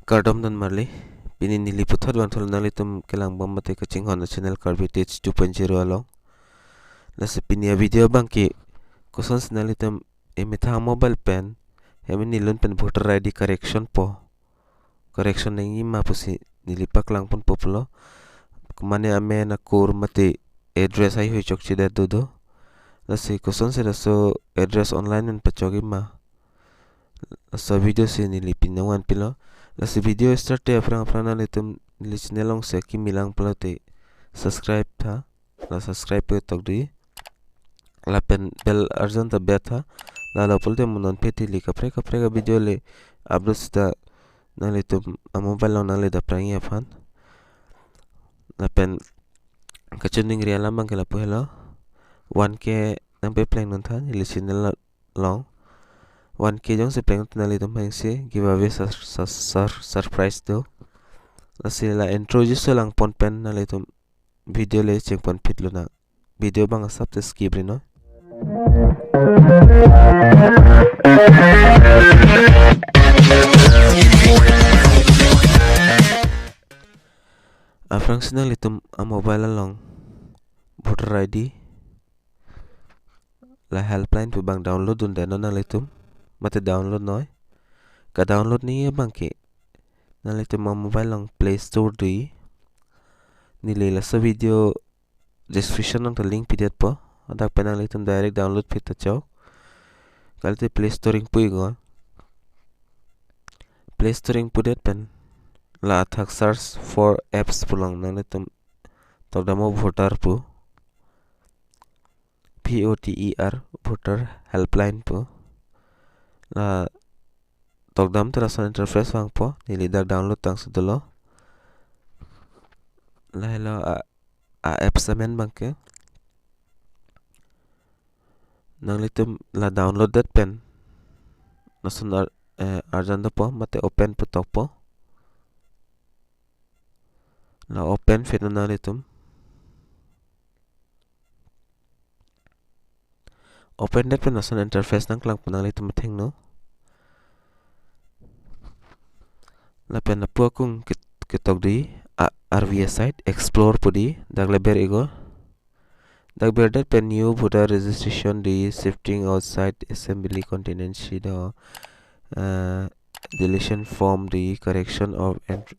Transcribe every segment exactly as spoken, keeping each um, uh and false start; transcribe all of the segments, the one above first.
Kardom don marli, pini neli puthot vangthulo nanglitum kelang bom mate kachinghon a-channel Karbi Teach two point zero along. Lasi pini a-video abangke, kosonsi nanglitum emethang mobile pen, hem hini lun pen voter I D correction po, correction nangji ma pusi neli paklang ponpo pulo. Mane amen akur mate address haihui chokchedet dodo. Lasi kosonsi laso address online pen pachokji ma, laso video si neli pini nangvanpilo. Lasi video start te aphrang aphrang nanglitum neli channel along si kimi lang pulote subscribe tha. La subscribe pu tokdui. Lapen bell arjan ta ber tha. Lalo pulote mo non phe neli kaprek kaprek a-video le upload sita nanglitum a-mobile along nangle daprangji aphan. Lapen kachiningri alam abangke lapu helo. One K nangpepleng non tha neli channel along. One K jongsi pleng nanglitum hangsi giveaway sur-, sur-, sur-, surprise do. Lasi la intro jiso lang pon pen nanglitum video le chengpon phitlo nang. Video abang asap te skip ri non. Aphrangsi nanglitum a-mobile along voter I D la helpline pu abang download dunde non nanglitum. Mate download noi. Ka-download nangji abangke nanglitum a-mobile along Play Store dui. Neli laso video description along ta link pidetpo. Ladak pen nanglitum direct download phit ta chok. Kalite Play Store ingpu iknon. Play Store ingpudet pen la athak search for apps pu along nanglitum tokdamnon voter pu. P O T E R, voter helpline pu. La tokdam te lason interface vangpo, neli dak download tangsi dolo. Lahelo a, a-apps amen abangke. Nanglitum la download det pen lason ar-, eh, arjan dopo, mate open pu tokpo. La open phit non nanglitum. Open det pen lason interface nangklangpo nanglitum athengno. Lapen lapu akung ket-, ketokdui, a, R V S site, explore pu dui, dak le ber iknon. Dak berdet pen new voter registration dui, shifting outside assembly constituency do, eh, deletion form dui, correction of ent-,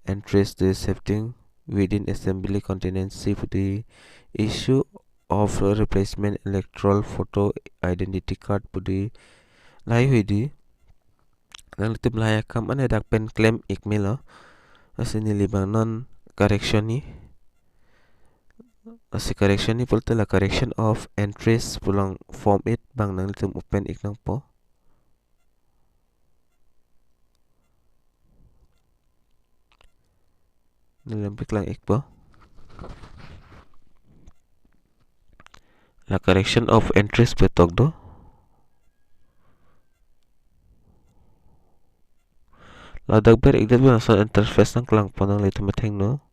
entries dui, shifting within assembly constituency pu dui, issue of replacement electoral photo identity card pu dui, lahaihui dui. Nanglitum lahai akam ane dak pen klem ik melo. Lasi neli abang non correction ni. Lasi correction ni pulote la correction of entries pu along form eight abang nanglitum open ik nangpo. Neli lam piklang ikpo. La correction of entries pu tok do. Ladak ber ikdet pen lason interface nangklangpo nanglitum athengno.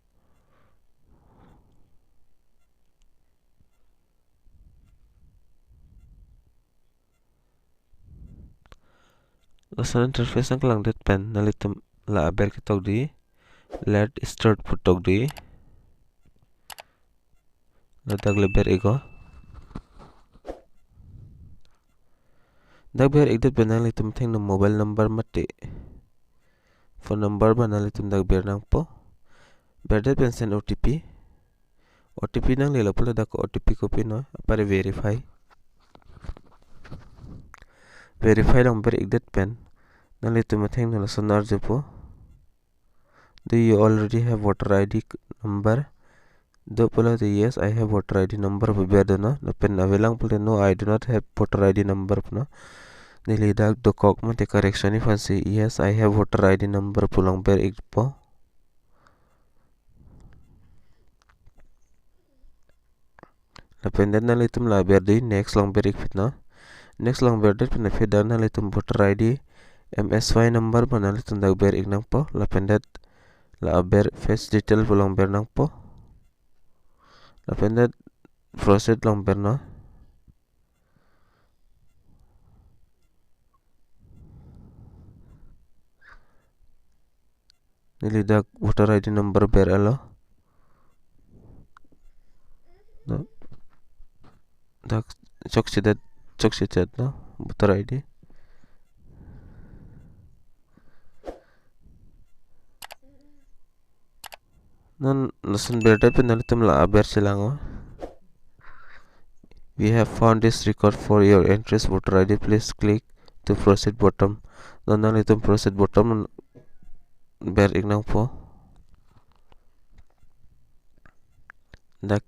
Lason interface nangklangdet pen nanglitum la aber ketokdui, let start pu tokdui. Ladak le ber iknon. Dak ber ikdet pen nanglitum athengno mobile number mate phone number abang nanglitum dak ber nangpo. Berdet pen send O T P. O T P nanglelo pulote dak O T P kopinoi, apar verify. Verify along ber ikdet pen nanglitum athengno lason arjupo. Do you already have voter I D c-, number? Do pulote yes, I have voter I D number pu ber donon. Lapen avelang pulote no, I do not have voter I D number punon. Neli dak dokok mate correction ni aphansi yes, I have voter I D number pu along ber ikpo. Lapen det nanglitum la berdui, next along ber ik phit non. Next along berdet pen aphi dak nanglitum voter I D, M S Y number abang nanglitum dak ber ik nangpo. Lapen det la aber fetch detail pu along ber nangpo. Lapen det proceed along ber non. Neli dak voter I D number ber-etlo. No. Dak chokchedet, chokchechet, no, voter I D. Non lason berdet pen nanglitum la aber chelang-o. "We have found this record for your entries voter I D. Please click to proceed button." Non nanglitum proceed button ber-ik nangpo. Dak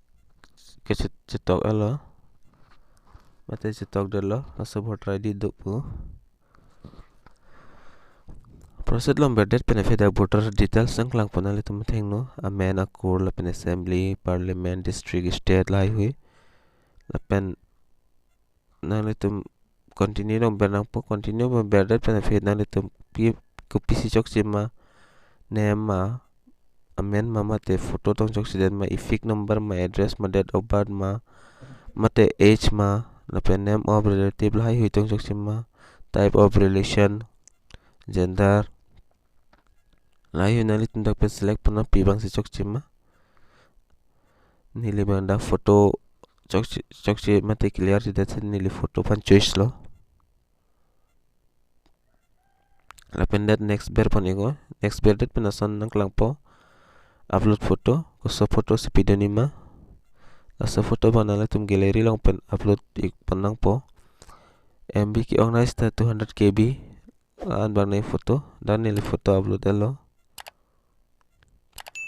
kechet-, chetok-etlo. Mate chetokdetlo. Laso voter I D do pu. Proceed along berdet pen aphi dak voter details nangklangpo, nanglitum thengno. Amen, akur, lapen assembly, parliament, district, state, lahaihui. Lapen nanglitum continue along ber nangpo, continue along berdet pen aphi nanglitum pi, kopisi chokche ma, name ma, amen ma, mate photo tong chokchedet ma, IFFIC number ma, address ma, date of birth ma, mate age ma, lapen name of relative lahaihui tong chokche ma, type of relation, gender. Lahaihui nanglitum dak pen select pon nang, pi abangsi chokche ma. Neli abang dak photo chokche, chokche mate clear chedet si neli photo aphan choice lo. Lapen dak next ber pon-iknon. Next berdet pen lason nangklangpo. Upload photo, koso photo si pidun-ik ma. Laso photo abang nanglitum gallery along pen upload-ik pon nangpo. M B ke-ong nai seta two hundred K B. La-an abang neli photo, dak neli photo upload-etlo.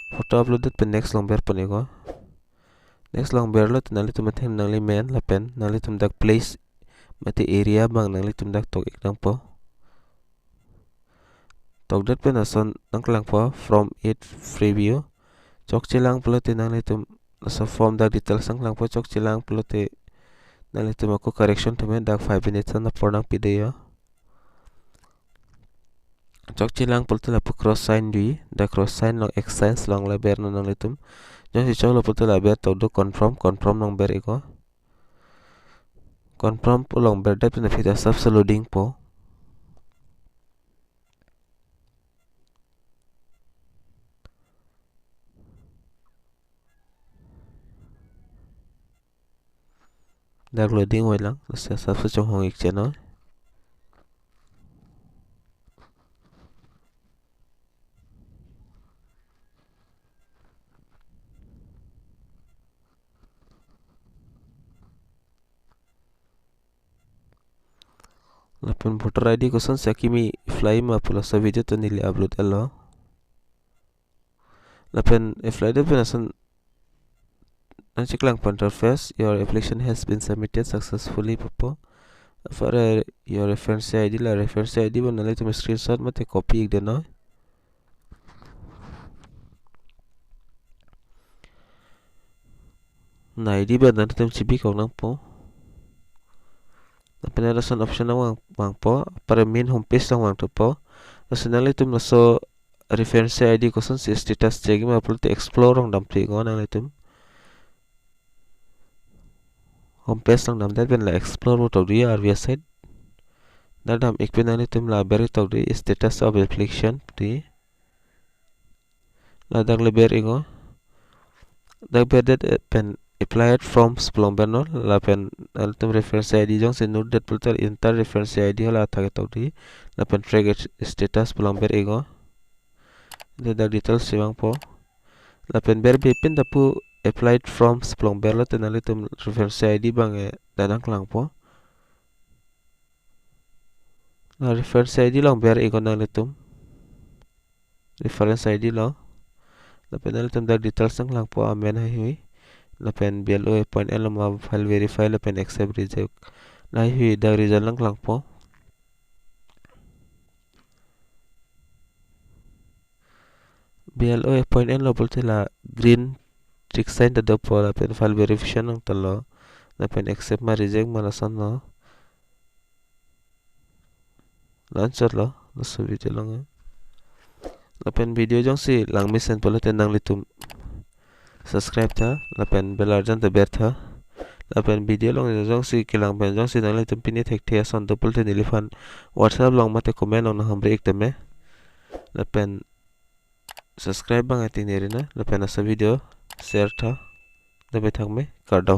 Photo upload-det pen next along ber pon-iknon. Next along berlo te nanglitum atheng nangli men lapen nanglitum dak place mate area abang nanglitum dak tok-ik nangpo. Tokdet pen lason nangklangpo form eight preview. Chokchelang pulote nanglitum laso form dak details nangklangpo, chokchelang pulote nanglitum ako correction thume, dak five minutes an apor nangpidet-o. Chokchelang pulote lapu cross sign do, dak cross sign along exchange along la bernon nanglitum. Jongsi choklo pulote la ber tok do confirm, confirm along ber-iknon. Confirm along berdet pen aphi dak asapso loading po. Dak loading oi lang, lasi asapso chonghong-ik chotnon. Lapen voter I D kosonsi akimi apply ma pu laso video ta neli upload-etlo. Lapen apply-det pen lason nangcheklang pon interface, "Your application has been submitted successfully," pupo. Apar your reference I D, la reference I D abang nanglitum screenshot mate copy-ik detnon. La I D abang nanglitum chibikok nangpo. Lapen lason option nangvang, vangpo, apar main home page along vangthupo. Lason nanglitum laso reference I D kosonsi status check ma pulote explore along damthu-iknon nanglitum. Home page along damdet pen la explore pu tok do, R B S site. Dak dam-ik pen nanglitum la ber tok do, status of application do. Ladak le ber-iknon. Dak berdet, eh, pen applied forms pu along bernon, lapen nanglitum reference I D jongsi nurdet pulote enter reference I D hala athak ketok do, lapen track status pu along ber-iknon. Dak details si vangpo. Lapen berbe pen dak pu applied forms pu along berlo te nanglitum reference I D abang, eh, dak nangklangpo. La reference I D along ber-iknon nanglitum. Reference I D lo. Lapen nanglitum dak details nangklangpo, amen, lahaihui. Lapen B L O appoint-etlo ma, file verify lapen accept reject. Lahaihui dak result nangklangpo. B L O appoint-etlo pulote la green tick sign ta dopo, lapen file verification nangthanlo. Lapen accept ma reject ma lasonlo. La-anchotlo, laso video along. Lapen video jongsi langmesen pulote nanglitum subscribe tha, lapen bell arjan ta ber tha. Lapen video along jongsi kelang pen jongsi nanglitum pine thekthe ason do pulote neliphan WhatsApp along mate comment along nanghumri-ik tame. Lapen subscribe abang ating neri na, lapen laso video share tha. Dame thakme, kardom.